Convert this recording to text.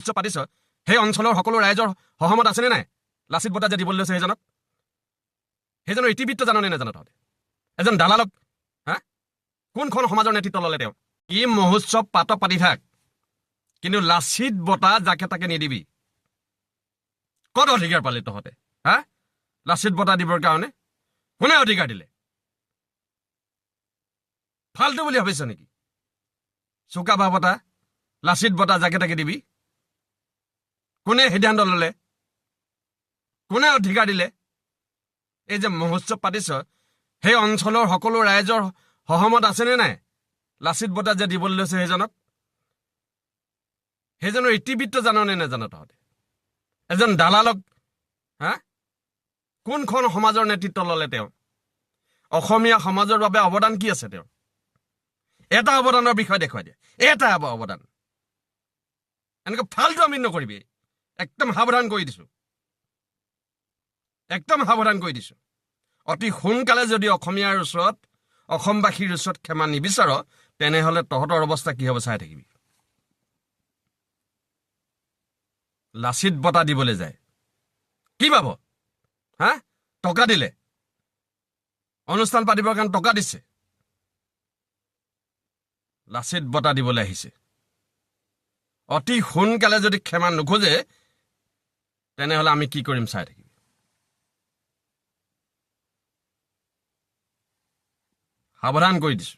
উৎসৱ পাতিছ, সেই অঞ্চলৰ সকলো ৰাইজৰ সহমত আছেনে নাই? লাচিত বঁটা যে দিবলৈ লৈছে সেইজনক, সেইজনৰ ইতিবৃত্ত জাননে নাজান তহঁতে? এজন দালালক, হা, কোনখন সমাজৰ নেতৃত্ব ল'লে তেওঁ? কি মহোৎসৱ পাত পাতি থাক, কিন্তু লাচিত বঁটা যাকে তাকে নিদিবি। ক'ত অধিকাৰ পালি তহঁতে, হা? লাচিত বঁটা দিবৰ কাৰণে কোনে অধিকাৰ দিলে? ফাল্টু বুলি ভাবিছ নেকি? চুকাফা বঁটা, লাচিত বঁটা যাকে তাকে দিবি? কোনে সিদ্ধান্ত ল'লে? কোনে অধিকাৰ দিলে? এই যে মহোৎসৱ পাতিছ, সেই অঞ্চলৰ সকলো ৰাইজৰ সহমত আছেনে নাই? লাচিত বঁটা যে দিবলৈ লৈছে সেইজনক, সেইজনৰ ইতিবৃত্ত জাননে নাজান তহঁতে? এজন দালালক, হা, কোনখন সমাজৰ নেতৃত্ব ল'লে তেওঁ? অসমীয়া সমাজৰ বাবে অৱদান কি আছে তেওঁৰ? এটা অৱদানৰ বিষয়ে দেখুৱাই দিয়ে, এটা অৱদান। এনেকৈ ফাল্টু আমি নকৰিবি। একদম সাৱধান কৰি দিছো, একদম সাৱধান কৰি দিছো। অতি সোনকালে যদি অসমীয়াৰ ওচৰত, অসমবাসীৰ ওচৰত ক্ষমা নিবিচাৰ, তেনেহ'লে তহঁতৰ অৱস্থা কি হ'ব চাই থাকিবি। লাচিত বঁটা দিবলৈ যায়, কি পাব? হা, টকা দিলে, অনুষ্ঠান পাতিবৰ কাৰণে টকা দিছে, লাচিত বঁটা দিবলৈ আহিছে। অতি সোনকালে যদি ক্ষমা নোখোজে, তেনেহ'লে আমি কি কৰিম চাই থাকিবি। সাৱধান কৰি দিছো।